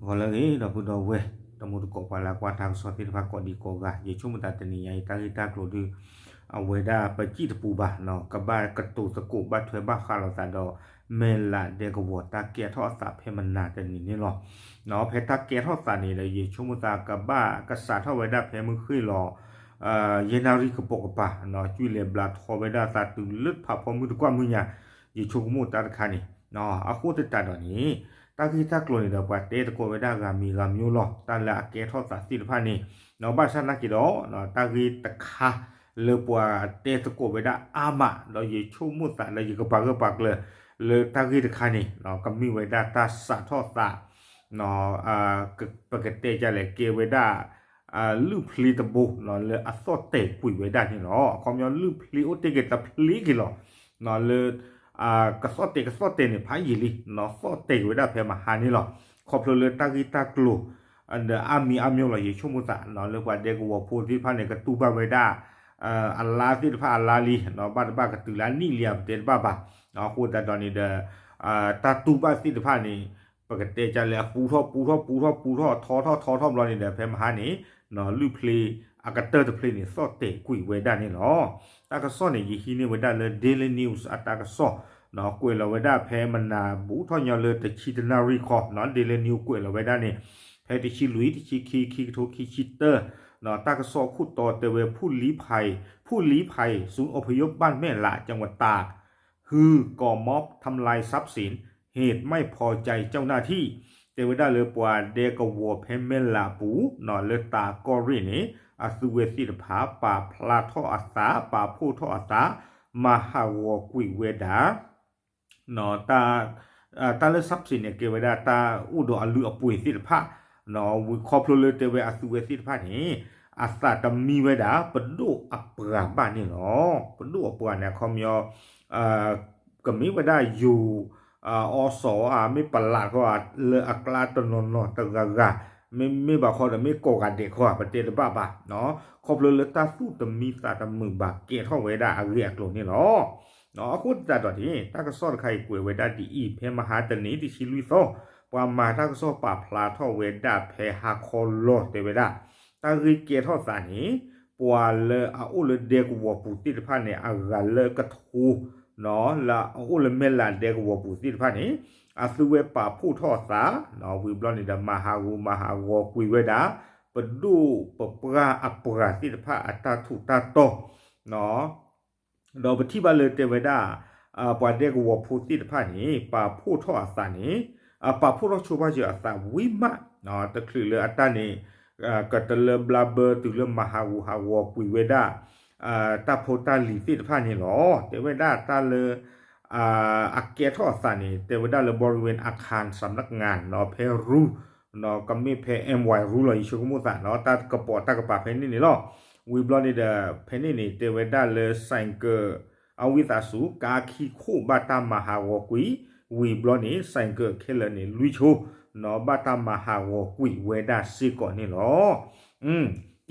ဂီၤလၢအဂ့ၤ ဒီပုၢ်ဒီဝဲၢ် တံၤသကိးပှၤလၢကွၢ်တၢ်ကစီၣ်သ့ၣ်တဖၣ်ကိးဒံးကိးဂၤ ယဆိကမိၣ်သးတနံၤညါအံၤ တၢ်ဂ့ၢ်တၢ်ကျိၤဒုး အဝဲဒၣ်ပစံၣ်တပူၤဘၣ်နီၤ ကဘၣ်ကတိၤသကိးဘၣ်ထွဲဘၣ်ဃးလိာ်သးဒီး မဲၢ်လးဒဲကဝီၤတၢ်ကဲထီၣ်အသးဖဲမနၤတနံၤန့ၣ်လီၤ. ဖဲတၢ်ကဲထီၣ်သးန့ၣ်ဒီး ယဆိကမိၣ်သးကဘၣ်ကစးထီၣ်ဝဲဒၣ်ဖဲမုၢ်ဃ့ၢ်လီၤ ယဲၢ်နၣ်ရံၣ်ကပိာ်ကပၤ ကွံာ်လဲၤဘျါထီဝဲဒၣ်သးတုၤလၢဖးဖီမုၢ်တကွၢ်မုၢ်ညါ ယဆိကမိၣ်တၢ်တခါန့ၣ် အဃိသတးဒီးန့ၣ် တၢ်ဂ့ၢ်တၢ်ကျိၤန့ၣ်ဒီး ပှၤတဲသကိးဝဲဒၣ်ဂၤမံၤဂၤမျိၤလီၤ တၢ်လၢအကဲထီၣ်သးသ့ၣ်တဖၣ်န့ၣ် ဘၣ်ဆၣ်နာ်က့ဒီး တၢ်ဂ့ၢ်တခါလၢပှၤတဲသကိးဝဲဒၣ်အါမး ဒီးယဆိကမိၣ်သးလၢယကပာ်ဂၢၢ်ပာ်ကျၢၤ လၢတၢ်ဂ့ၢ်တခါန့ၣ် ကမ့ၢ်ဝဲဒၣ်တၢ်စးထီၣ်သး ပကတဲဒ်လဲၣ် ကဲဝဲဒၣ် လုၢ်ဖျ့တဘိ လၢအသီၣ်တဲာ်ကွံာ်ဝဲဒၣ်န့ၣ်လီၤ. အခီပညီလုၢ်ဖျ့အိၣ်တ့ၢ်က့ၤတဖျ့က့ၤလီၤ လၢ ကသီၣ်တဲာ်ကသီၣ်တဲာ်န့ၣ် ဖးယံာ်လံ သီၣ်တဲာ်က့ၤဝဲဒၣ်ဖဲမဟါန့ၣ်လီၤ. ခီဖျိလၢတၢ်ဂ့ၢ်တၢ်ကျိၤ ဒီးအါမံၤအါမျိၤလီၤ ယဆိကမိၣ်သး လၢပှၤဒဲကဝီၤဖိသ့ၣ်တဖၣ်န့ၣ် ကတူၢ်ဘၣ်ဝဲဒၣ် အလါသ့ၣ်တဖၣ်အလါလံ ဘၣ်တဘၣ်ကတုၤလၢအနံၣ်လံအပတဲတဘၣ်ဘၣ်. အဃိသတးဒီးန့ၣ်ဒီး တၢ်တူၢ်ဘၣ်သ့ၣ်တဖၣ်န့ၣ် ပကတဲဒ်လဲၣ် အပူထီၣ်ပူထီၣ်ပူထီၣ်ပူထီၣ်ထီထီၣ်ထီထီၣ်ဘျီန့ၣ်ဒီး ဖဲမဟါန့ၣ် လုၢ်ဖျ့အကတၢၢ်တဖျ့န့ၣ် သီၣ်တဲာ်ကွံာ်ဝဲဒၣ်န့ၣ်လီၤ. တၢ်ကစီၣ်န့ၣ် ယဟံးန့ၢ်ဝဲဒၣ်လၢ Daily News အတၢ်ကစီၣ် ကွဲးလီၤဝဲဒၣ်ဖဲမနၤဘူးထီၣ်ညီလၢတဆံတနၣ်ရံၣ်ခီ Daily News ကွဲးလီၤဝဲဒၣ်န့ၣ် ဖဲတဆံလွံၢ် တဆံခံ ခံကထိခံဆံတၢ တၢ်ကစီၣ်ခိၣ်တီတဲဝဲ ผู้ลี้ภัย ผู้ลี้ภัย ศูนย์อพยพบ้านแม่หละ จังหวัดตาก ฮือก่อม็อบทำลายทรัพย์สิน เหตุไม่พอใจเจ้าหน้าที่ တဲဝဲဒၣ်လၢပှၤဒဲကဝီၤဖဲမဲၢ်လးပူၤ လၢတၢးကီၢ်ရ့ၣ်န့ၣ် အသုဝဲသ့ၣ်တဖၣ် ပာ်ဖျါထီၣ်အသး ပာ်ဖှိၣ်ထီၣ်အသး မၤဟးဂီၤကွံာ်ဝဲဒၣ် တၢ်လၢ ทรัพย์สิน န့ၣ် ကဲဝဲဒၣ်တၢ်အိၣ်ဒီးအလုၢ်အပှ့ၤသ့ၣ်တဖၣ် ဝံၤခီဖျိလၢတဲဝဲအသုဝဲသ့ၣ်တဖၣ်န့ၣ် အသးတမံဝဲဒၣ် ပဒိၣ်အပှၤဘၣ်န့ၣ်လီၤ. ပဒိၣ်အပှၤန့ၣ် အခီပညီ ကမ့ၢ်ဝဲဒၣ်ယိၤ အီစီၤဧါ မ့ၢ်ပလးခီဧါ လၢအကျါတနီၤနီၤတဂၤဂၤ မ့မ့ၢ်ဘၣ်ခီဒီးမ့ၢ်ကိးဂၤဒဲးခီဧါ ပတဲတဘၣ်ဘၣ်. ခီဖျိလၢတၢ်သူၣ်တမံသးတမုာ်ဘၣ်ကဲထီၣ်ဝဲဒၣ်အဂ့ၢ်အကျိၤန့ၣ်လီၤ. အဃိသတးဒီးန့ၣ် တၢ်ကစီၣ်တခါအံၤကွဲးဝဲဒၣ်ဒ်အံၤ ဖဲမဟါတနံၤတဆံလွံၢ်သီ ပှၤမၤတၢ်ကစီၣ်ပာ်ဖျါထီၣ်ဝဲဒၣ်ဖဲဟါခီလီၤတဲဝဲဒၣ် တၢ်ဂ့ၢ်ကဲထီၣ်သးန့ၣ် ပှၤလၢအအိၣ်လၢဒဲကဝီၤပူၤသ့ၣ်တဖၣ်န့ၣ် အဂၤလၢကထိ လၢအအိၣ်လၢမဲၢ်လးဒဲကဝီၤပူၤသ့ၣ်တဖၣ်န့ၣ် အသုဝဲပာ်ဖှိၣ်ထီၣ်အသး ဝံၤဘျီန့ၣ်ဒီး မၤဟးဂူာ်မၤဟးဂီၤကွံာ်ဝဲဒၣ် ပဒိၣ်ပပှၢ်အပှၤသ့ၣ်တဖၣ်အတၢ်ထူးတၢ်တီၤ ဒီးပထံၣ်ဘၣ်လၢတဲဝဲဒၣ် ပှၤဒဲကဝီၤဖိသ့ၣ်တဖၣ်န့ၣ် ပာ်ဖှိၣ်ထီၣ်အသးန့ၣ် ပာ်ဖှိၣ်ထီၣ်ဆိဘၣ်စၢၤအသးဝံၤမး တချုးလၢအတၢ်န့ၣ် ကတလၢဘျါဘၢတုၤလၢမၤဟးဂူာ်ဟးဂီၤကွံာ်ဝဲဒၣ် တၢ်ဖိတၢ်လံၤသ့ၣ်တဖၣ်န့ၣ်လီၤ. တဲဝဲဒၣ်တၢ်လၢ အကဲထီၣ်အသးန့ၣ် တဲဝဲဒၣ်လၢ บริเวณอาคารสำนักงาน ဖဲရူ ကမ့ၢ်ဖဲ MY ရူလီၤ ယဆိကမိၣ်သး တၢ်ကပိာ်တၢ်ကပၤဖဲန့ၣ်န့ၣ်လီၤ. ဝံၤဘျီန့ၣ်ဒီး ဖဲန့ၣ်န့ၣ် တဲဝဲဒၣ်လၢ ဆိုင်ကယ် အဝံသးစူၤ ကါခံခိၣ်ဘၣ်တၢ်မၤဟးဂီၤကွံာ် ဝံၤဘျီန့ၣ် ဆိုင်ကယ် ခဲလၢာ်န့ၣ် လွံၢ်ဆိ ဘၣ်တၢ်မၤဟးဂီၤကွံာ်ဝဲဒၣ်စ့ၢ်ကီးန့ၣ်လီၤ.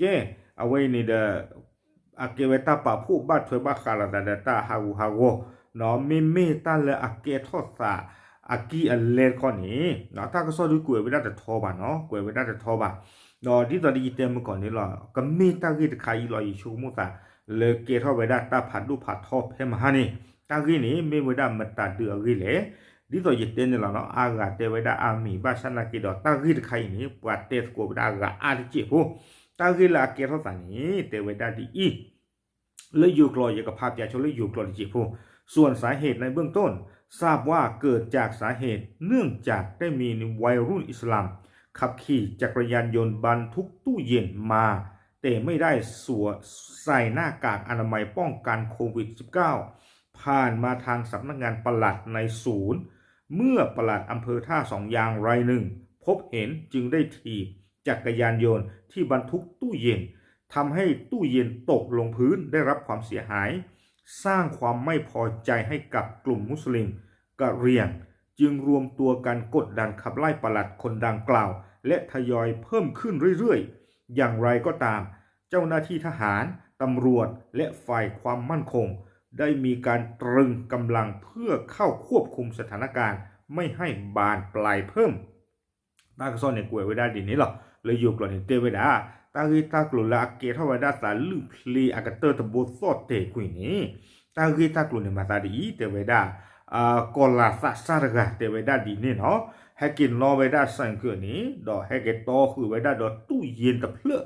ကဲ အဝဲအံၤန့ၣ်ဒီး အကဲဝဲတၢ်ပာ်ဖှိၣ်ဘၣ်ထွဲဘၣ်ဃးလိာ်သးဒီးတၢ်ဟးဂူာ်ဟးဂီၤ မ့မ့ၢ်တၢ်လၢအကဲထီၣ်သးအကံၢ်အလဲတခီန့ၣ် တၢ်ကစီၣ်ဒုးကွဲးဝဲဒၣ်တထီဘၣ်နီၤ ကွဲးဝဲဒၣ်တထီဘၣ်. ဒီးဒ်သိးဒီးယတဲမုၢ်ကီၢ်န့ၣ်လီၤ ကမ့ၢ်တၢ်ဂ့ၢ်တခါအံၤလီၤ ယဆိကမိၣ်သး လၢကဲထီၣ်ဝဲဒၣ်တၢ်ဖးဒိၣ်ဖးထီဖဲမဟါန့ၣ် တၢ်ဂ့ၢ်န့ၣ် မ့ၢ်ဝဲဒၣ်မတၤဒုးအဂ့ၢ်လဲၣ်. ဒ်သိးယတဲန့ၣ်လီၤနီၤ အါဂၤတဲဝဲဒၣ်အါမံၤ ဘၣ်ဆၣ်နာ်က့ဒီး တၢ်ဂ့ၢ်တခါအံၤန့ၣ် ပှၤတဲသကိးဝဲဒၣ်အဂၤအါတစဲးဖိ တၢ်ဂ့ၢ်လၢအကဲထီၣ်သးန့ၣ် တဲဝဲဒၣ်ဒ်အံၤ လၢယိၤကျိာ် ယကဖးပၠးဆိလၢယိၤကျိာ်တစဲးဖိ ส่วนสาเหตุในเบื้องต้น ทราบว่าเกิดจากสาเหตุเนื่องจากได้มีวัยรุ่นอิสลามขับขี่จักรยานยนต์บรรทุกตู้เย็นมา แต่ไม่ได้สวมใส่หน้ากากอนามัยป้องกันโควิดสิบเก้า ผ่านมาทางสำนักงานปลัดในศูนย์ เมื่อปลัดอำเภอท่าสองยางรายหนึ่งพบเห็นจึงได้ถีบจักรยานยนต์ที่บรรทุกตู้เย็น ทำให้ตู้เย็นตกลงพื้นได้รับความเสียหาย สร้างความไม่พอใจให้กับกลุ่มมุสลิมกะเหรี่ยง จึงรวมตัวกันกดดันขับไล่ปลัดคนดังกล่าว และทยอยเพิ่มขึ้นเรื่อยๆ อย่างไรก็ตาม เจ้าหน้าที่ทหาร ตำรวจ และฝ่ายความมั่นคง ได้มีการตรึงกำลังเพื่อเข้าควบคุมสถานการณ์ไม่ให้บานปลายเพิ่ม တၢ်ကစီၣ်န့ၣ်ကွဲးဝဲဒၣ်ဒ်န့ၣ်လီၤ. လၢယိၤကျိာ်န့ၣ်တဲဝဲဒၣ် တၢ်ဂ့ၢ်တၢ်ကျိၤလၢအကဲထီၣ်ဝဲဒၣ်သးလုၢ်ဖျ့အကတၢၢ်တဘိသီၣ်တဲာ်ကွံာ်န့ၣ် တၢ်ဂ့ၢ်တၢ်ကျိၤန့ၣ်မၤသးဒ်အံၤ တဲဝဲဒၣ် ကီၤလၤသးစၢ်တဂၤတဲဝဲဒၣ်ဒ်န့ၣ်လီၤ. ဟဲက့ၤနီၣ်ဝဲဒၣ် ဆိုင်ကယ် န့ၣ် ဒီးဟဲက့ၤတီဃုာ်ဝဲဒၣ်ဒီးတူၢ်ယ့ၢ်တဖျၢၣ်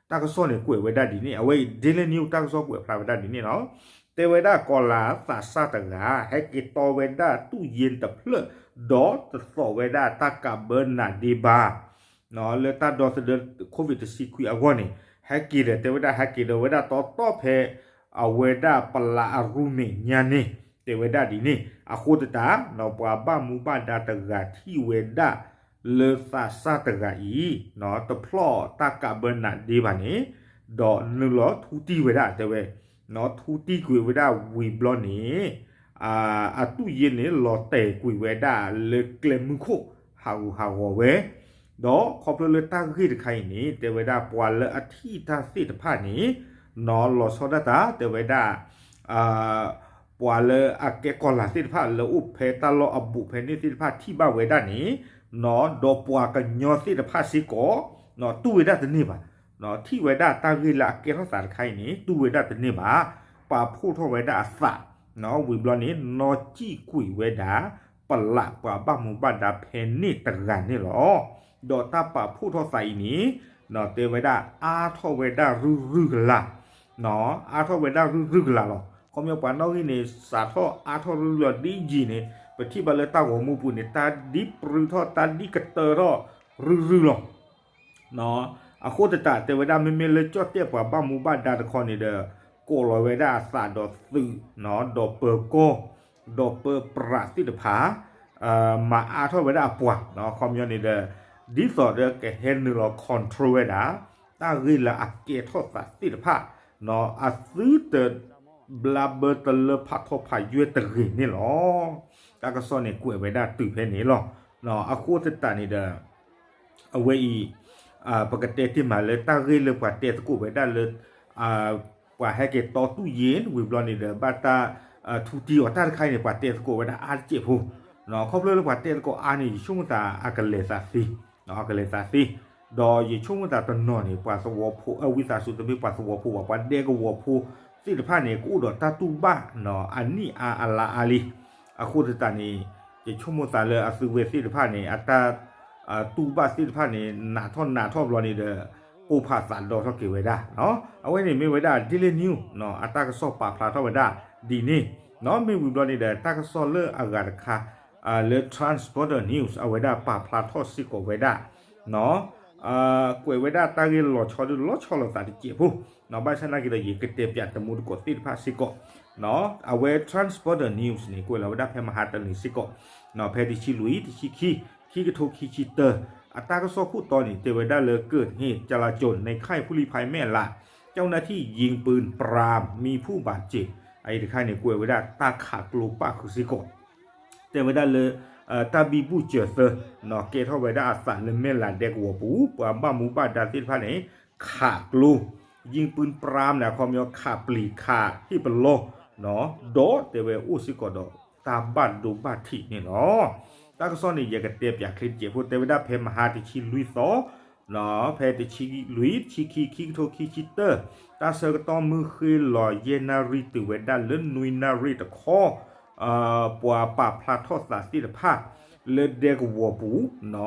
တၢ်ကစီၣ်န့ၣ်ကွဲးဝဲဒၣ်ဒ်န့ၣ် အဝဲအံၤ Daily News တၢ်ကစီၣ်ကွဲးဖျါဝဲဒၣ်ဒ်န့ၣ်လီၤ. တဲဝဲဒၣ်ကီၤလၤသးစၢ်တဂၤ ဟဲက့ၤတီဝဲဒၣ်တူၢ်ယ့ၢ်တဖျၢၣ် ဒီးတသိးဝဲဒၣ်တၢ်ကးဘၢနးဒ့ဘၣ် လၢတၢ်ဒီသဒၢ COVID တဆံခွံအဂီၢ်န့ၣ် ဟဲက့ၤဒီးတဲဝဲဒၣ် ဟဲက့ၤဒီးဝဲဒၣ်တီတီဖဲ အဝဲဒၣ်ပလးအရူမဲာ်ညါန့ၣ် တဲဝဲဒၣ်ဒ်န့ၣ် အဃိသတး ပှၤဘၣ်မူဘၣ်ဒါတဂၤထံၣ်ဝဲဒၣ် လၢသးစၢ်တဂၤအံၤ တဖျီၣ်တၢ်ကးဘၢနးဒ့ဘၣ်န့ၣ် ဒီးနုာ်လီၤထူတံၢ်ဝဲဒၣ်တဲဝဲ ထူတံၢ်ကွံာ်ဝဲဒၣ်ဝံၤဘျီန့ၣ် အတူၢ်ယ့ၢ်န့ၣ်လီၤတဲာ်ကွံာ်ဝဲဒၣ်လၢကျဲမုၢ်ခိၣ် ဟးဂူာ်ဟးဂီၤဝဲ ဒီးခီဖျိလၢတၢ်ဂ့ၢ်တခါအံၤန့ၣ် တဲဝဲဒၣ်ပှၤလၢအထံၣ်တၢ်သ့ၣ်တဖၣ်န့ၣ် နီၢ်လီၤဆီဒၣ်တၢ် တဲဝဲဒၣ် ပှၤလၢအကဲကီၤလၤသ့ၣ်တဖၣ်လၢအိၣ်ဖဲတၢ်လီၢ်အဘူးဖဲန့ၣ်သ့ၣ်တဖၣ်ထံၣ်ဘၣ်ဝဲဒၣ်န့ၣ် ဒီးပှၤကညီသ့ၣ်တဖၣ်စ့ၢ်ကီး တူၢ်ဝဲဒၣ်တန့ၢ်ဘၣ် ထံၣ်ဝဲဒၣ်တၢ်ဂ့ၢ်လၢအကဲထီၣ်သးတခါအံၤန့ၣ် တူၢ်ဝဲဒၣ်တန့ၢ်ဘၣ် ပာ်ဖှိၣ်ထီၣ်ဝဲဒၣ်အသး ဝံၤဘျီန့ၣ် နီၢ်စံၣ်ကွံာ်ဝဲဒၣ် ပလးပှၤဘၣ်မူဘၣ်ဒါဖဲန့ၣ်တဂၤန့ၣ်လီၤ. ဒီးတၢ်ပာ်ဖှိၣ်ထီၣ်သးအံၤန့ၣ် တဲဝဲဒၣ်အါထီၣ်ဝဲဒၣ်ရုၢ်ရုၢ်ကလာ် အါထီၣ်ဝဲဒၣ်ရုၢ်ရုၢ်ကလာ်လီၤ. ခီပညီပှၤနီၣ်ဂံၢ်န့ၣ် စးထီၣ်အါထီၣ်ရုၢ်ရုၢ်လီၤ ဒ်ယံၤန့ၣ် ပထံၣ်ဘၣ်လၢတၢ်ဂီၤမူပူၤန့ၣ် တၢ်ဒ်ပြူထီၣ် တၢ်ဒ်ကတၢထီၣ် ရုၢ်ရုၢ်လီၤ. အဃိသတး တဲဝဲဒၣ် မ့မ့ၢ်လၢကၠီၣ်တဲၣ်ပှၤဘၣ်မူဘၣ်ဒါတခီန့ၣ်ဒီး ကိးလီၤဝဲဒၣ်အသးဒီးသုး ဒီးပၢၤကီၢ် ဒီးပၢၤပြးသ့ၣ်တဖၣ် မၤအါထီၣ်ဝဲဒၣ်အပှၤ ခီပညီန့ၣ်ဒီး ဒ်သိးဒီးကဟဲနုာ်လီၤ control ဝဲဒၣ် တၢ်ဂ့ၢ်လၢအကဲထီၣ်သးသ့ၣ်တဖၣ် အသုတ ဘျါဘၢတလၢဖးထီဖးယွဲၢ်တဂ့ၤန့ၣ်လီၤ. တၢ်ကစီၣ်န့ၣ်ကွဲးဝဲဒၣ်တုၤဖဲန့ၣ်လီၤ. အဃိသတးန့ၣ်ဒီး အဝဲအံၤ ပကတဲတ့ၢ်မးလၢတၢ်ဂ့ၢ်လၢပှၤတဲသကိးဝဲဒၣ်လၢ ပှၤဟဲက့ၤတီတူၢ်ယ့ၢ်ဝံၤဘျီန့ၣ်ဒီး ဘၣ်တၢ်ထူတံၢ်အီၤတၢ်တခါအံၤန့ၣ် ပှၤတဲသကိးဝဲဒၣ်အါတစဲးဖိ ခီဖျိလၢပှၤတဲသကိးအါန့ၣ် ယဆိကမိၣ်သးအကလဲၤသးသ့ အကလဲၤသးသ့ ဒီးယဆိကမိၣ်သးတနီၤန့ၣ် ပှၤသဝီဖိ အဝံသးစူၤတမ့ၢ်ပှၤသဝီဖိဘၣ် ပှၤဒဲကဝီၤဖိသ့ၣ်တဖၣ်န့ၣ် ကအိၣ်ဒီးတၢ်တူၢ်ဘၣ် အနံၣ်အါအလါအါလံ. အဃိသတးန့ၣ် ယဆိကမိၣ်သးလၢအသုဝဲသ့ၣ်တဖၣ်န့ၣ် အတၢ် တူၢ်ဘၣ်သ့ၣ်တဖၣ်န့ၣ် နးထီၣ်နးထီၣ်ဘျီန့ၣ်ဒီး ကိၢ်ဖးသးဒီထီၣ်က့ၤဝဲဒၣ် အဝဲန့ၣ်မ့ၢ်ဝဲဒၣ် Daily News အတၢ်ကစီၣ်ပာ်ဖျါထီၣ်ဝဲဒၣ်ဒ်န့ၣ် မ့ၢ်ဝံၤဘျီန့ၣ်ဒီး တၢ်ကစီၣ်လၢအဂၤတခါ လၢ Transporter News အဝဲဒၣ်ပာ်ဖျါထီၣ်စ့ၢ်ကီးဝဲဒၣ် ကွဲးဝဲဒၣ်တၢ်ဂ့ၢ်လီၤဆီဒုးလီၤဆီလိာ်သးတစဲးဖိ ဘၣ်ဆၣ်နာ်က့ဒီး ယကတဲပၠးတမူတကိးသ့ၣ်တဖၣ်စ့ၢ်ကီး အဝဲ Transporter News န့ၣ် ကွဲးလီၤဝဲဒၣ်ဖဲမဟါတနံၤစ့ၢ်ကီး ဖဲတဆံလွံၢ် တဆံခံ ခံကထိခံဆံတၢ အတၢ်ကစီၣ်ခိၣ်တီန့ၣ် တဲဝဲဒၣ်လၢ เกิดเหตุจลาจลในค่ายผู้ลี้ภัยแม่หละ เจ้าหน้าที่ยิงปืนปราม มีผู้บาดเจ็บ အအံၤတခါန့ၣ် ကွဲးဝဲဒၣ်တၢ်ခးကျိပၣ်ဃုာ်စ့ၢ်ကီး တဲဝဲဒၣ်လၢ တၢ်ဘံဘူၣ်စၢၤသၢ ကဲထီၣ်ဝဲဒၣ်အသးလၢမဲၢ်လးဒဲကဝီၤပူၤ ပှၤဘၣ်မူဘၣ်ဒါသ့ၣ်တဖၣ်န့ၣ် ခးကျိ ယံပၢၢ်ပြၢမ်န့ၣ် အခီပညီခးပျံၤခးဟ့ၣ်ပလီၢ် ဒီးတဲဝဲအိၣ်စ့ၢ်ကီးဒီးတၢ်ဘၣ်ဒိဘၣ်ထံးန့ၣ်လီၤ. တၢ်ကစီၣ်န့ၣ် ယကတဲပၠးချ့တစဲးဖိ တဲဝဲဒၣ်ဖဲမဟါတဆံလွံၢ်သီ ဖဲတဆံလွံၢ် တဆံခံ ခံကထိခံဆံတၢ တၢ်ဆၢကတီၢ်မုၢ်ဃ့လီၤယဲၢ်နၣ်ရံၣ်တုၤဝဲဒၣ်လၢနွံနၣ်ရံၣ်တခီ ပှၤပာ်ဖျါထီၣ်သးသ့ၣ်တဖၣ် လၢဒဲကဝီၤပူၤ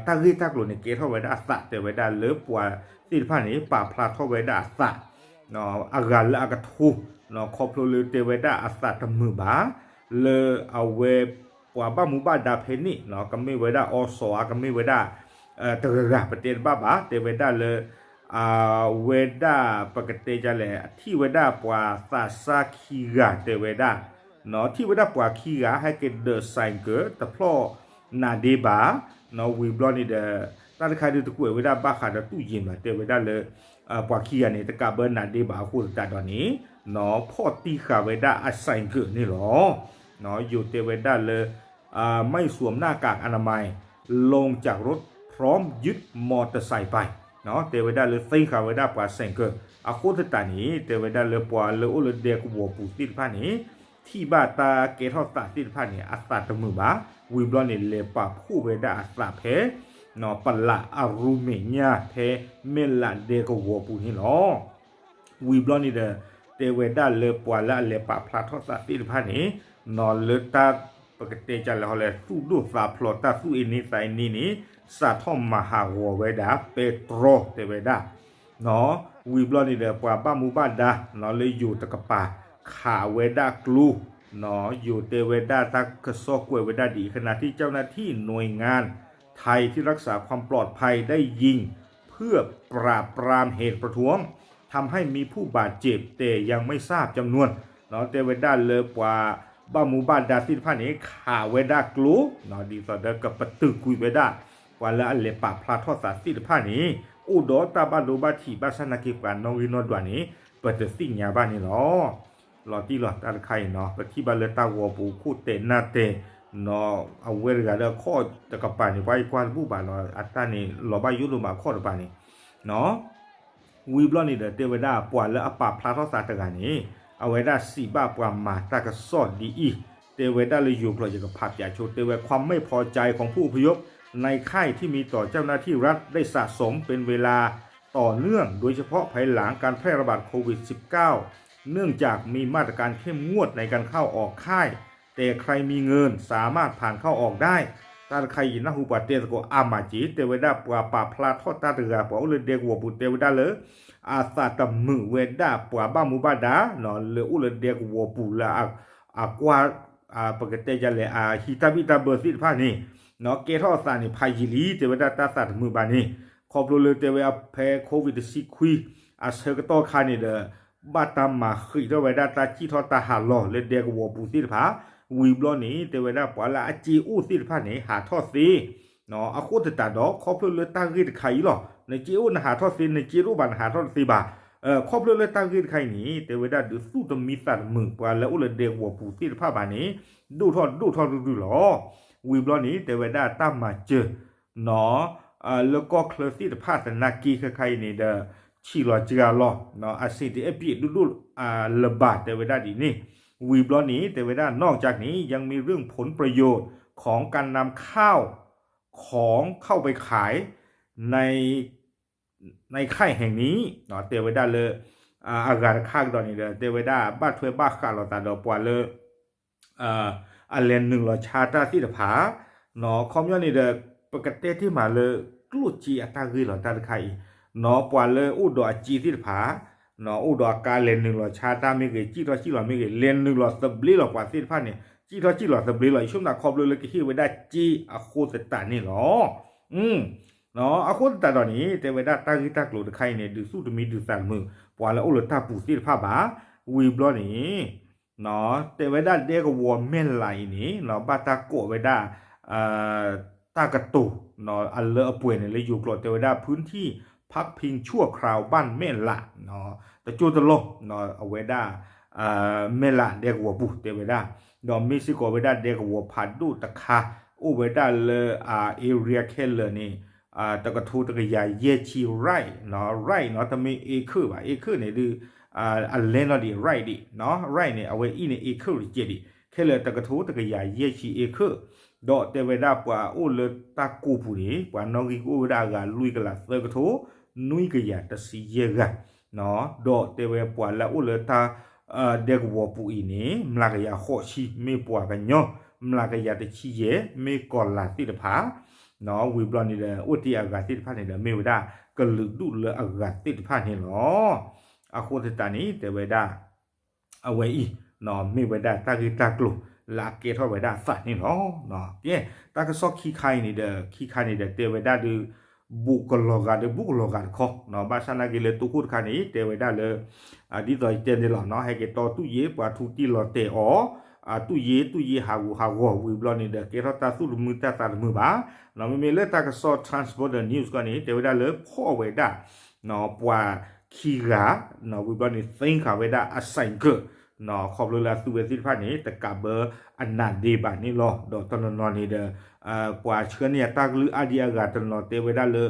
တၢ်ဂ့ၢ်တၢ်ကျိၤန့ၣ် ကဲထီၣ်ဝဲဒၣ်အသး တဲဝဲဒၣ်လၢပှၤသ့ၣ်တဖၣ်န့ၣ် ပာ်ဖျါထီၣ်ဝဲဒၣ်အသး အဂၤလၢအကထိ ခီဖျိလၢတဲဝဲဒၣ်အသးတမုာ်ဘၣ် လၢအဝဲ ပှၤဘၣ်မူဘၣ်ဒါဖဲန့ၣ် ကမ့ၢ်ဝဲဒၣ်အီစီၤဧါ ကမ့ၢ်ဝဲဒၣ် တဂၤဂၤ ပတဲတဘၣ်ဘၣ် တဲဝဲဒၣ်လၢ အဝဲဒၣ်ပကတဲဒ်လဲၣ် ထံၣ်ဝဲဒၣ်ပှၤသးစၢ်ခံဂၤတဲဝဲဒၣ် ထံၣ်ဝဲဒၣ်ပှၤခံဂၤ ဟဲက့ၤဒၢး ဆိုင်ကယ် တဖျီၣ်နးဒ့ဘၣ် ဝံၤဘျီန့ၣ်ဒီး တၢ်တခါဒုးတကွဲးဝဲဒၣ်ဘၣ်ဃးဒီးတူၢ်ယ့ၢ်ဘၣ် တဲဝဲဒၣ်လၢ ပှၤခံဂၤန့ၣ် တကးဘၢနးဒ့ဘၣ်အဃိသတးဒီးန့ၣ် ဖီၣ်တံၢ်ဃာ်ဝဲဒၣ်အ ဆိုင်ကယ် န့ၣ်လီၤ. ယိၤတဲဝဲဒၣ်လၢ ไม่สวมหน้ากากอนามัย ลงจากรถพร้อมยึดมอเตอร์ไซค์ไป တဲဝဲဒၣ်လၢသ့ဃာ်ဝဲဒၣ်ပှၤ ဆိုင်ကယ် အဃိသတးန့ၣ် တဲဝဲဒၣ်လၢပှၤလၢအိၣ်လၢဒဲကဝီၤပူၤသ့ၣ်တဖၣ်န့ၣ် ထံၣ်ဘၣ်တၢ်ကဲထီၣ်သးသ့ၣ်တဖၣ်န့ၣ် အသးတမုာ်ဘၣ် ဝံၤဘျီန့ၣ် လဲၤပာ်ဖှိၣ်ဝဲဒၣ်အသးဖဲ ပလးအရူမဲာ်ညါ ဖဲမဲၢ်လးဒဲကဝီၤပူၤန့ၣ်လီၤ. ဝံၤဘျီန့ၣ်ဒီး တဲဝဲဒၣ်လၢပှၤလၢအလဲၤပာ်ဖျါထီၣ်သးသ့ၣ်တဖၣ်န့ၣ် လၢတၢ် ပကတဲကလဲၣ်ဟီလဲၣ် သူၣ်ဒိၣ်သးဖျိး တၢ်သူၣ်အ့န့သးအ့န့န့ၣ် စးထီၣ်မၤဟးဂီၤဝဲဒၣ် ပဲတြီ တဲဝဲဒၣ် ဝံၤဘျီန့ၣ်ဒီး ပှၤဘၣ်မူဘၣ်ဒါ လၢယိၤတကပၤ ခးဝဲဒၣ်ကျိ ယိၤတဲဝဲဒၣ်တၢ်ကစီၣ်ကွဲးဝဲဒၣ်ဒ်အံၤ ขณะที่เจ้าหน้าที่หน่วยงานไทยที่รักษาความปลอดภัยได้ยิงเพื่อปราบปรามเหตุประท้วง ทำให้มีผู้บาดเจ็บแต่ยังไม่ทราบจำนวน တဲဝဲဒၣ်လၢပှၤဘၣ်မူဘၣ်ဒါသ့ၣ်တဖၣ်န့ၣ် ခးဝဲဒၣ်ကျိ ဒ်သိးဒီးကပတုာ်ကွံာ်ဝဲဒၣ် ပှၤလၢအလဲၤပာ်ဖျါထီၣ်သးသ့ၣ်တဖၣ်န့ၣ် အိၣ်ဒီးတၢ်ဘၣ်ဒိဘၣ်ထံးဘၣ်ဆၣ်နာ်က့ ပှၤနီၣ်ဂံၢ်နီၣ်ဒွးန့ၣ် ပတသ့ၣ်ညါဘၣ်န့ၣ်လီၤ. လီၤတံၢ်လီၤ တၢ်တခါအံၤနီၤ ပထံၣ်ဘၣ်လၢတၢ်ဂီၤပူၤခိၣ်တဲာ်နၢ်တဲာ် အဝဲတဂၤဒီးအခီၣ်တကပၤန့ၣ် ပှၤအံၤကွၢ်တဘူၣ်ဘၣ်နီၤ အတၢ်န့ၣ်လီၤဘၣ်ယိၣ်ဒိၣ်မးအခီၣ်တကပၤန့ၣ် ဝံၤဘျီန့ၣ်ဒီး တဲဝဲဒၣ် ပှၤလၢအပာ်ဖျါထီၣ်သးတဂၤန့ၣ် အဝဲဒၣ်စံးဘၣ်ပှၤမၤတၢ်ကစီၣ်ဒ်အံၤ တဲဝဲဒၣ်လၢယိၤကျိာ် ယကဖးပၠးဆိ တဲဝဲ ความไม่พอใจของผู้อพยพในค่ายที่มีต่อเจ้าหน้าที่รัฐได้สะสมเป็นเวลา ต่อเนื่อง โดยเฉพาะภายหลังการแพร่ระบาดโควิด สิบเก้า เนื่องจากมีมาตรการเข้มงวดในการเข้าออกค่าย แต่ใครมีเงินสามารถผ่านเข้าออกได้ တၢ်တခါအံၤ နၢ်ဟူပှၤတဲသကိးအါမးက့ၤ တဲဝဲဒၣ်ပှၤပာ်ဖျါထီၣ်တၢ်တဂၤ ပှၤအိၣ်လၢဒဲကဝီၤပူၤ တဲဝဲဒၣ်လၢ အသးတမုာ်ဝဲဒၣ်ပှၤဘၣ်မူဘၣ်ဒါ လၢအိၣ်လၢဒဲကဝီၤပူၤလၢ အကွၢ် ပကတဲယလဲၣ် အဟံးတၢ်ဘံၣ်တၢ်ဘၢသ့ၣ်တဖၣ်န့ၣ် ကဲထီၣ်အသးန့ၣ် ဖးယံာ်လံ တဲဝဲဒၣ်တၢ်သးတမုာ်ဘၣ်န့ၣ် ခီဖျိလၢတဲဝဲဖဲ COVID တဆံခွံ အဆၢကတီၢ်ခါန့ၣ်ဒီး ဘၣ်တၢ်မၤဃံးထီၣ်ဝဲဒၣ်တၢ်စံၣ်ထီၣ်တၢ်ဟးလီၤလၢဒဲကဝီၤပူၤသ့ၣ်တဖၣ် ဝံၤဘျီန့ၣ် တဲဝဲဒၣ်ပှၤလၢအစ့အိၣ်သ့ၣ်တဖၣ်န့ၣ် ဟးထီၣ်သ့ အဃိသတးဒီး ခီဖျိလၢတၢ်ဂ့ၢ်တခါအံၤလီၤ နစ့အိၣ်နဟးထီၣ်သ့ နစ့တအိၣ်ဘၣ်နဟးထီၣ်တသ့ဘၣ် ခီဖျိလၢတၢ်ဂ့ၢ်တခါအံၤန့ၣ် တဲဝဲဒၣ်ဒုးသူၣ်တမံသးတမုာ် ပှၤလၢအိၣ်လၢဒဲကဝီၤပူၤသ့ၣ်တဖၣ်ဘၣ်န့ၣ် ဒိၣ်ထီၣ်ဒိၣ်ထီၣ်ရုၢ်ရုၢ်လီၤ. ဝံၤဘျီန့ၣ် တဲဝဲဒၣ်တၢ်မၤစၢၤ လၢကီၢ်ချၢသ့ၣ်တဖၣ်သနာ်က့ခဲခါအံၤန့ၣ်ဒီး ဆံးလီၤစှၤလီၤ အဆင်တအိၣ်ဘၣ်ဒိၣ်ဒိၣ်လၢၤဘၣ် တဲဝဲဒၣ်ဒ်န့ၣ် ဝံၤဘျီန့ၣ် တဲဝဲဒၣ် นอกจากนี้ยังมีเรื่องผลประโยชน์ของการนำข้าวของเข้าไปขายใน ในค่ายแห่งนี้ တဲဝဲဒၣ်လၢ အဂၤတခါကဒီးန့ၣ်ဒီး တဲဝဲဒၣ်ဘၣ်ထွဲဘၣ်ဃးလိာ်သးဒီးပှၤလၢ အလဲၤနုာ်လီၤဆါတၢ်သ့ၣ်တဖၣ် ခီပညီန့ၣ်ဒီး ပကတဲတ့ၢ်မးလၢ ကျိၣ်စ့အတၢ်ဂ့ၢ်လီၤ တၢ်တခါအံၤ ပှၤလၢအိၣ်ဒီးအစ့သ့ၣ်တဖၣ် အိၣ်ဒီးအကါလဲၤနုာ်လီၤဆါတၢ်မ့ၢ်ဂ့ၤ စံၣ်ထီၣ်စံၣ်လီၤမ့ၢ်ဂ့ၤ လဲၤနုာ်လီၤသဘျ့လီၤပှၤသ့ၣ်တဖၣ်န့ၣ် စံၣ်ထီၣ်စံၣ်လီၤသဘျ့လီၤ ယဆိကမိၣ်ခီဖျိလၢကဟ့ၣ်ဝဲဒၣ်စ့အဃိသတးန့ၣ်လီၤ. အဃိသတးဒီးန့ၣ် တဲဝဲဒၣ်တၢ်ဂ့ၢ်တၢ်ကျိၤတခါအံၤန့ၣ် ဒုးသူၣ်တမံဒုးသးတမုာ် ပှၤလၢအိၣ်လၢတၢ်ပူၤသ့ၣ်တဖၣ်ဘၣ် ဝံၤဘျီန့ၣ် တဲဝဲဒၣ်ဒဲကဝီၤမဲၢ်လးအံၤန့ၣ် ဘၣ်တၢ်ကိးဝဲဒၣ် တၢ်ကတိၤ အလၢအပှဲၤန့ၣ် လၢယိၤကျိာ်တဲဝဲဒၣ် พื้นที่พักพิงชั่วคราวบ้านแม่หละ တကၠိတလီၢ် အဝဲဒၣ် မဲၢ်လးဒဲကဝီၤပူၤတဲဝဲဒၣ် ဒီးမ့ၢ်စ့ၢ်ကီးဝဲဒၣ်ဒဲကဝီၤဖးဒိၣ်တခါ အိၣ်ဝဲဒၣ်လၢ area ခဲလၢာ်န့ၣ် တကထိတကယၤယဲၢ်ဆံ right right နီၤ တမ့ၢ် acre ဘၣ် acre န့ၣ်ဒုး အလဲၢ်နီၣ်ဒံး right ဒံး right န့ၣ် အဝဲအံၤန့ၣ် acre တကဲးဒံး ခဲလၢာ်တကထိတကယၤယဲၢ်ဆံ acre ဒီးတဲဝဲဒၣ်ပှၤအိၣ်လၢတၢ်ကိၢ်ပူၤန့ၣ် ပှၤနီၣ်ဂံၢ်ကအိၣ်ဝဲဒၣ်အဂၤလွံၢ်ကလးသၢကထိ နွံကယၤတဆံယဲၢ်ဂၤ ဒီးတဲဝဲပှၤလၢအအိၣ်လၢတၢ် ဒဲကဝီၤပူၤအံၤန့ၣ် မျးကယၤဃိးဆံ မ့ၢ်ပှၤကညီ မျးကယၤတဆံယဲၢ် မ့ၢ်ကီၤလၤသ့ၣ်တဖၣ် ဝံၤဘျီန့ၣ်ဒီး အိၣ်တ့ၢ်အဂၤသ့ၣ်တဖၣ်န့ၣ်ဒီး မ့ၢ်ဝဲဒၣ်ကလုာ်ဒူၣ်လၢအဂၤသ့ၣ်တဖၣ်န့ၣ်လီၤ. အဃိသတးန့ၣ် တဲဝဲဒၣ် အဝဲအံၤ မ့ၢ်ဝဲဒၣ်တၢ်ဂ့ၢ်တၢ်ကျိၤလၢအကဲထီၣ်ဝဲဒၣ်အသးန့ၣ်လီၤ. ကဲ တၢ်ကစီၣ်ခံခါအံၤန့ၣ်ဒီး ခံခါန့ၣ်ဒီး တဲဝဲဒၣ်ဒုး ဘူးကလီၤဂာ်ဒီးဘူးကလီၤဂာ်တခီ ဘၣ်ဆၣ်နာ်က့လၢတိခိၣ်တခါန့ၣ် တဲဝဲဒၣ်လၢ ဒ်သိးယတဲန့ၣ်လီၤ ဟဲက့ၤတီတူၣ်ယ့ၣ် ပှၤထူတံၢ်လီၤတဲာ်အီၤ တူၣ်ယ့ၣ် တူၣ်ယ့ၣ်ဟးဂူာ်ဟးဂီၤ ဝံၤဘျီန့ၣ်ဒီး ကဲထီၣ်တၢ်သူၣ်တမုာ်တၢ်သးတမုာ်ဘၣ်. မ့မ့ၢ်လၢတၢ်ကစီၣ် Trans Border News ကီၢ်န့ၣ် တဲဝဲဒၣ်လၢဖီၣ်ဝဲဒၣ် ပှၤခံဂၤ ဝံၤဘျီန့ၣ် သ့ဃာ်ဝဲဒၣ်အဆိုင်ကယ် ခီဖျိလၢအသုဝဲသ့ၣ်တဖၣ်န့ၣ် တကးဘၢအနးဒ့ဘၣ်န့ၣ်လီၤ. ဒီးတနီၤနီၤန့ၣ်ဒီး ပှၤဆှၢန့ၢ်အတၢ်ကလုၢ်အါဒံအါဂၤတနီၤတဲဝဲဒၣ်လၢ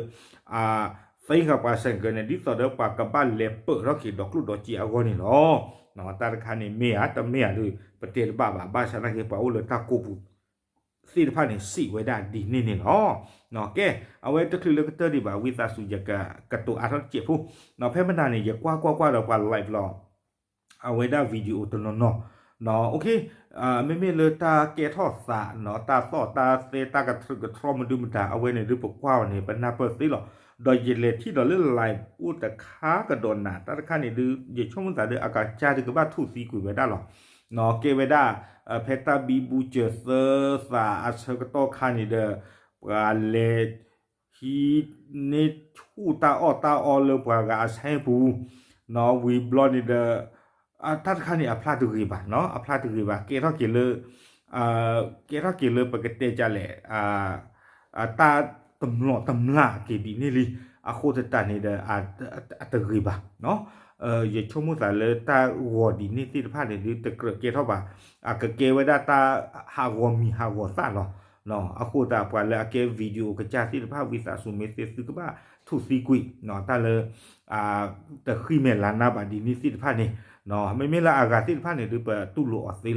သ့ဃာ်ပှၤဆိုင်ကယ်န့ၣ် ဒ်သိးဒီးပှၤကဘၣ်လဲၤပၢၢ်ထီၣ်က့ၤဒီးကျိၣ်ဒီးစ့အဂီၢ်န့ၣ်လီၤ. တၢ်တခါန့ၣ်မ့ၢ်ဧါ တမ့ၢ်ဧါဒုး ပတဲတဘၣ်ဘၣ် ဘၣ်ဆၣ်နာ်က့ပှၤအိၣ်လၢတၢ်ကိၢ်ပူၤ သ့ၣ်တဖၣ်န့ၣ် စံးဝဲဒၣ်ဒ်န့ၣ်န့ၣ်လီၤ. ကဲ, အဝဲတချုးလၢကတၢၢ်ဒံးဘၣ် ဝံသးစူၤယကကတိၤအါထီၣ်တစဲးဖိ, ဖဲမနၤန့ၣ် ယကွၢ်ကွၢ်ကွၢ်ဒီးပှၤ live လီၤ အဝဲဒၣ် video တနီၤနီၤ, မ့မ့ၢ်လၢတၢ်ကဲထီၣ်သး, တၢ်သီၣ်တၢ်သဲ တၢ်ကထြၢကထြီမဒုမတၤ အဝဲန့ၣ်ဒုးပကွၢ်အီၤန့ၣ် ပနၢ်ပၢၢ်သ့လီၤ. ဒီးယလဲၤထံၣ်ဒီးလၢ live အိၣ်တခါကဒီးနၤ တၢ်တခါန့ၣ်ဒုး ယဆိကမိၣ်သးဒီး အကစၢ်ဒုးကဘၣ်ထူၣ်သံကွံာ်ဝဲဒၣ်လီၤ. ကဲဝဲဒၣ် ဖဲတၢ်ဘံဘူစၢၤသၢသးအဆၢကတီၢ်ခါန့ၣ်ဒီး ပှၤလဲၤ ဟံးန့ၢ်ဆူၣ်တၢ်အီၣ်တၢ်အီလၢပှၤဂၤအဆၢပူၤ, ဝံၤဘျီန့ၣ်ဒီး တၢ်တခါန့ၣ် အဖျါတဂ့ၤဘၣ်, အဖျါတဂ့ၤဘၣ် ကဲထီၣ်က့ၤလၢ ကဲထီၣ်က့ၤလၢပကတဲဒ်လဲၣ်, တၢ်တမျိးတမျာ်က့ၤဒ်န့ၣ်လံ, အဃိသတးန့ၣ်ဒီး အတဂ့ၤဘၣ်. ယဆိကမိၣ်သးလၢတၢ်ဂီၤဒ်န့ၣ်သ့ၣ်တဖၣ်န့ၣ်ဒုး တကြၢးကဲထီၣ်ဘၣ်, အကကဲဝဲဒၣ်တၢ်ဟးဂီၤမံၤဟးဂီၤသၣ်လီၤ. အဃိသတးပှၤလၢအကဲ video ကစၢ်သ့ၣ်တဖၣ် ဝံသးစူၤမ့ၢ်သ့သုကဘၣ်ထူၣ်သံကွံာ် တၢ်လၢ တဃံမဲာ်လၤနါဘၣ်ဒ်န့ၣ်သ့ၣ်တဖၣ်န့ၣ်, မ့မ့ၢ်လၢအဂၤသ့ၣ်တဖၣ်န့ၣ်ဒုး ပတူၢ်လိာ်အီၤသ့လီ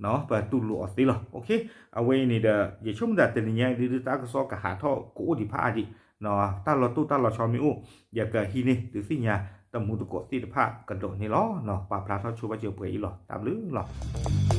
ၤ. ပတူၢ်လိာ်အီၤသ့လီၤ. အဝဲအံၤန့ၣ်ဒီး ယဆိကမိၣ်သးတနံၤညါအံၤဒုး တၢ်ကစီၣ်ကဟးထီၣ်ကအိၣ်ဒံးဖးအါဒံး, တၢ်လီၤတိၢ်တၢ်လီၤဆီမ့ၢ်အိၣ် ယကဟံးန့ၢ်ဒုးသ့ၣ်ညါတမူတကိးသ့ၣ်တဖၣ်ကဒီးန့ၣ်လီၤ. ပာ်ဖျါထီၣ်ဆိဘၣ်စၢၤပှဲၤအံၤလီၤ. တၢ်ဘျုးလီၤ.